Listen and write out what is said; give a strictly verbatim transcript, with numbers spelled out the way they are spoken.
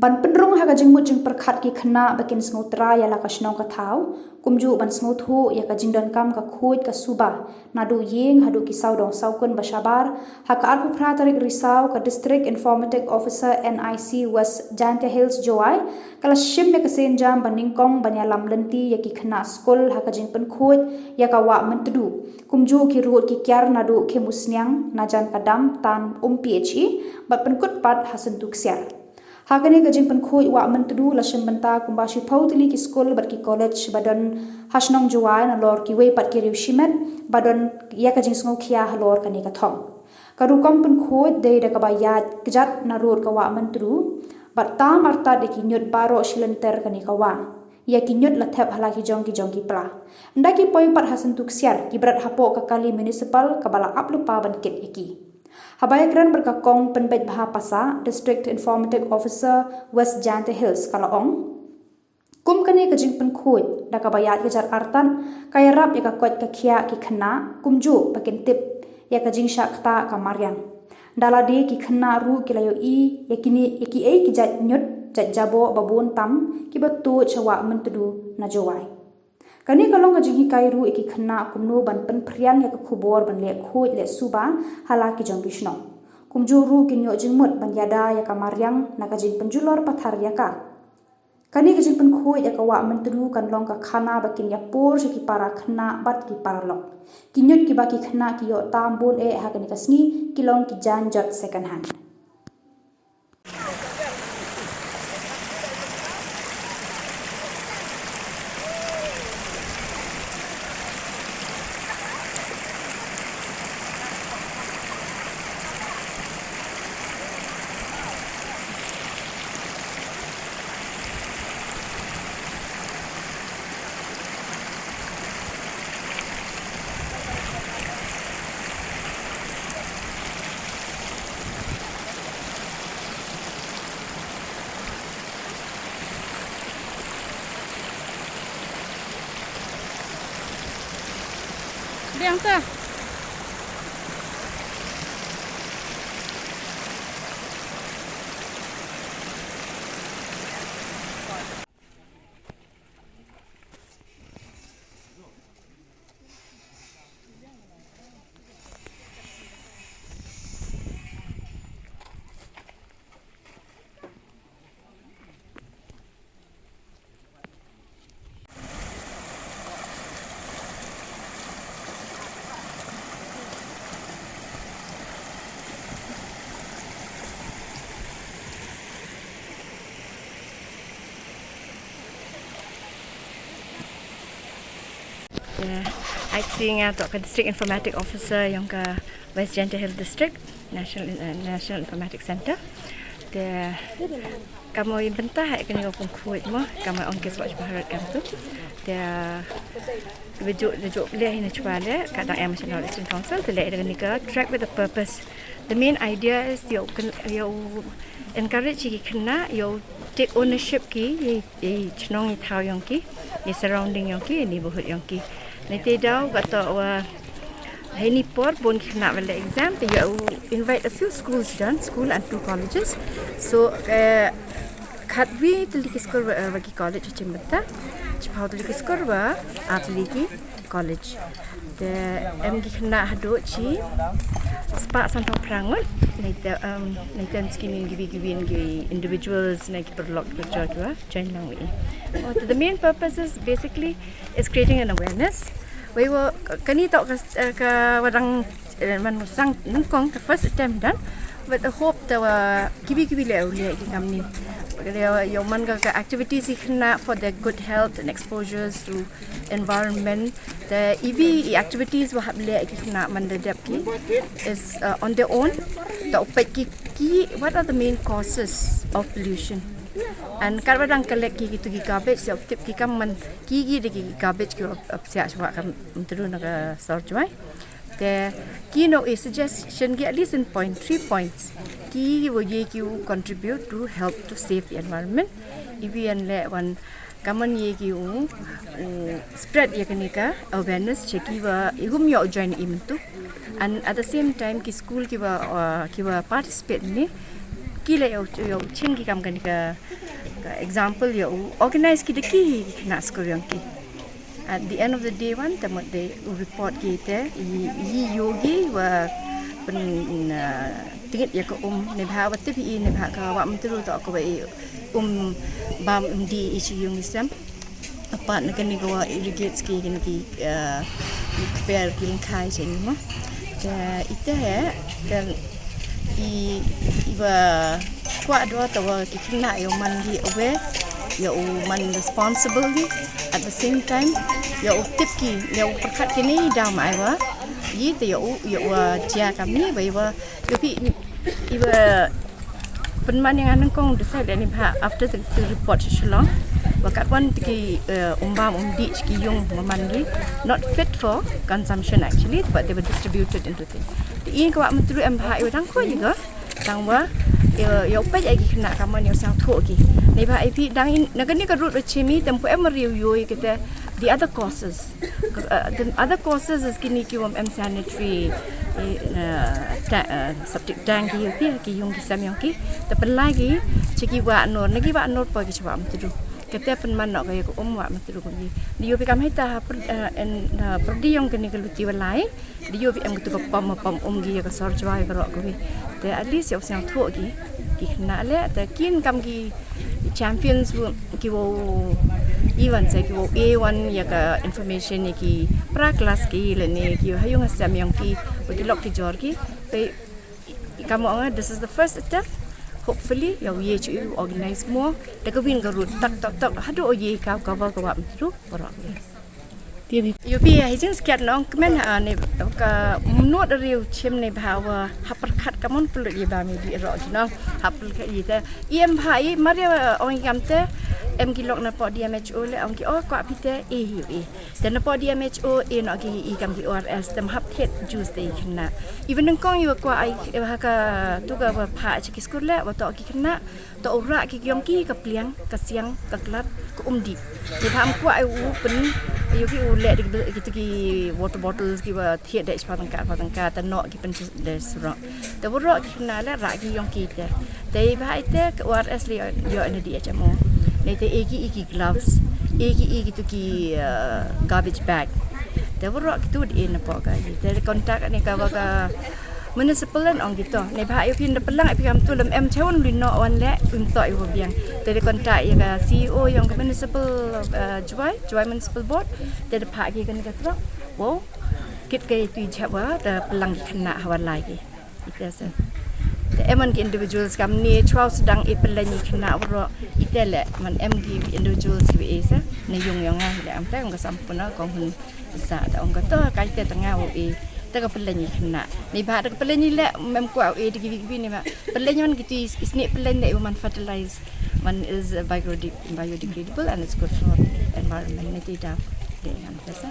Ban pynrung ha ka jingmut jingpyrkhat ki khynnah ba kin sngewthuh ïa la ka shnong ka thaw, kumjuh ban sngewthuh ïa ka jingdonkam ka khuid ka suba, naduh ïing haduh ki sawdong sawkun ba shabar, ha ka arphew phra tarik Risaw ka District Informatic Officer N I C West Jaintia Hills Jowai, ka la shim ïa ka sienjam ba nyngkong ban ïalam lynti ïa ki khynnah skul ha ka jingpynkhuid ïa ka wah Myntdu. Kumjuh ki rud ki kiar naduh Khemusniang, Najan Kadam, Tan Um P H E, bad pynkut pat ha Syntu Ksiar. Ha kane ka jingpynkhuid wah Myntdu la shim bynta kumba shiphew tylli ki skul bad ki college ba don ha shnong Jowai nalor kiwei pat ki riew shimet ba don ïa ka jingsngewkhia halor kane ka thong. Ka rukom pynkhuid dei da kaba ïaid kjat na rud ka wah Myntdu, bad tam artat ïa ki ñiut baroh shi lynter kane ka wah. Ïa ki ñiut la thep ha la ki jong ki jong ki pla. Ynda ki poi pat ha Syntu Ksiar, ki bret hapoh ka kali municipal kaba la ap lypa ban kit ïa ki. Haba ïakren bad ka Kong Pynbeit Bha Passah, District Informatic Officer West Jaintia Hills, ka la ong, kum kane ka jingpynkhuid da kaba ïaid kjat artat, ka ïarap ïa ka koit ka khiah ki khynnah, kumjuh ba kin tip ïa ka jingshah ktah ka mariang. Da lade ki khynnah ruh ki la ïohi ïa kine, ïa kiei ki jait ñiut, jait jaboh ba bun tam kiba tuid sha wah Myntdu na Jowai. Kane ka long ka jinghikai ruh ïa ki khynnah kumno ban pynphriang ïa ka khubor ban leh khuid leh suba ha la ki jong ki shnong. Kumjuh ruh kin ïoh jingmut ban ïada ïa ka mariang na ka jingpynjulor pathar ïa ka. Kane ka jingpynkhuid ïa ka wah Myntdu kan long ka khana ba kin ïapor sha ki para khynnah bad ki para lok. Ki ñiut kiba ki khynnah ki ïoh tam bun eh ha kane ka sngi ki long ki jaiñ jot second hand. Biang ta. Yeah, I think, uh, to ka District Informatic Officer yong ka West Jaintia Hills District, National, uh, National Informatics Center. Te kam ïa bynta ha kane ka pynkhuid mo, kam ong ki Swachh Bharat kam tu. Te ba ju, ba ju leh hi na chwa leh, ka dang em sha North Eastern Council, te leh da kane ka Trek with a Purpose. The main idea is ïa u kyn-, ïa u encourage ïa ki khynnah, ïa u take ownership ki, ïa, ïa chnong ïa thaw yong ki, ïa surrounding yong ki, ïa neighborhood yong ki. Nangta daw kato wa, ha ini por bun ki khynnah wa leh exam, te ïa u invite a few schools don, school and two colleges. So, eh, khatwi tylli ki skul wa, wa ki college ha chim bynta, chiphaw tylli ki skul wa, ar tylli ki college. Te em ki khynnah haduh chi spah sanphew phra ngut, nangta, um, nangta em ki kiwei kiwei ki individuals na ki paralok ki parajor kiwa join lang wi. Oh, the main purpose is basically is creating an awareness. Wei wa kani to ka, eh, ka wa dang, eh, man sang nyngkong ka first attempt done. With the hope that wa kiwei kiwei leh leh ki kamni. Ïa man ka, ka activities ki khynnah for their good health and exposures to environment. Te iwei i activities wa hap leh ki khynnah man da dep ki is, uh, on their own. To peit ki, ki, what are the main causes of pollution? And kat wa dang collect ki kitu ki garbage, to tip ki kam man ki ki de ki garbage ki wa, uh, siah chwa kam Myntdu na ka sor Jowai. Te ki no i suggestion ki at least in point, three points. Ki wa ye ki u contribute to help to save the environment. Iwei yn leh wan kaman ye ki u, u spread ïa kane ka awareness cha ki wa i gum ïoh join i Myntdu. And at the same time ki school ki wa, uh, ki wa participate ne Ki la ïa u, ïa u ching ki kam kane ka, ka example ïa u organize ki da ki khynnah skul ïong ki. At the end of the day wan te mut de u report ki te i, i ïoh ki wa pyn, uh, tingit ïa ka um ne bha wa tip i ne bha ka wa mtru to ka wa i um bam um di i chi yung i sem. Apart na kane ka wa irrigate ki kane ki, uh, i kper ki lengkhai chen mo. Te ite he te i, i wa kwah dua te wa ki khynnah ïa u man ki aware, ïa u man responsible ki. At the same time ïa u tip ki, ïa u pyrkhat kine i dam ai wa i te ïa u, ïa u wa jia kam ni wa i wa ïa phi i wa pynman ïa nga nyngkong decide ni bha after the, the report sha Shillong. Wa kat wan te ki, uh, um bam um di ki yung ma man ki not fit for consumption actually, but they were distributed into thing. Te i ka wa mtru em bha i wa dang ko i ga dang wa ïa, ïa u peit ïa ki khynnah ka mon ïa u sngewthuh ki. Ni bha i phi dang in na kane ka route wa chimi tempo em riu ïoh ïa kite the other causes. Uh, the other causes is kini ki wam em sanitary, eh, uh, ta, uh, septic tank ki ïoh ki, ki yung ki sem ïong ki. Te pynlai ki chi ki wa nur, na ki wa nur pa ki chi wa mtru. Kate pynman nok ka ïa ka um wa mtru ko ki. Di ïoh pi kam hita ha per, uh, en, uh, perdi ïong kini ka luti wa lai. Di ïoh pi em katu ka pom, pom um ki ïa ka sor jwai ka rok ko ki. Te at least ïa u sngewthuh ki, ki khynnah le te kin kam ki champions wu, ki wow even se ki wow e wan ïa ka information ïa ki pra class ki lane ki ha yung ha sem ïong ki wa ki lok ki jor ki. Te kam ong this is the first attempt. Hopefully ïa u ye chu u organize more. Te ka win ka route tak tak tak hadu u ye ka ka wa ka wa mtru wa rok. Ïoh pi ha i jingskiat nong kmen ha ne ka mnut riu chim ne bha wa ha pyrkhat ka mon pynlut ïa ba mi di rok ki nong ha pyrkhat ïa te i em bha i mar ïa ong i kam te em ki lok na po D M H O le ong ki o kwah pi te e hi i te na po D M H O e no ki i kam ki O R S te hap thied juice te i khynnah. Even nyngkong i wa kwah ai ha ka tu ka wa pha chi ki skur le wa to ki khynnah. To u rah ki ïong ki ka pliang, ka siang, ka klat, ka um dih. Ni bha em kwah ai u pyn, ïoh ki u leh dih ki tu ki water bottles ki wa thied dih shwa tangka, shwa tangka, te noh ki pyn dih surok. Te waroh ki khynnah le rah ki ïong ki te. Te bha ite ka O R S le ïoh na D H M O. Ni te e ki i ki gloves, e ki i ki tu ki, uh, garbage bag. Te waroh ki tu dih na po ka i. Te contact ni ka wa ka Municipal lan ong kito. Ni bha ïoh kin da pynlang ïa phi kam tu lem em chew un lino wan le un to ïa biang. Te da contact ïa ka C E O ïong ka municipal, uh, Jowai, Jowai Municipal Board. Te da pha ki kan ka trok. Wow. Kit ka tu jab wa da pynlang ki khynnah ha wa lai ki. Ite se. Te em on ki individuals kam ni chwa sdang i pynlang ki khynnah waroh. Ite le man em ki individuals ki e se. Ni yung ïong nga le am te ong ka sampuna kong hun. Sa ta ong ka to kai te tanga u e. Te ka pynleng i khynnah. Ni bha te ka pynleng i le mem kwah u e te ki wi ki wi ni ma. Pynleng man ki tu is, is ni pynleng de man fertilize. Man is, uh, biodeg-, biodegradable and it's good for environment. Ni ti da. De ngam te sa.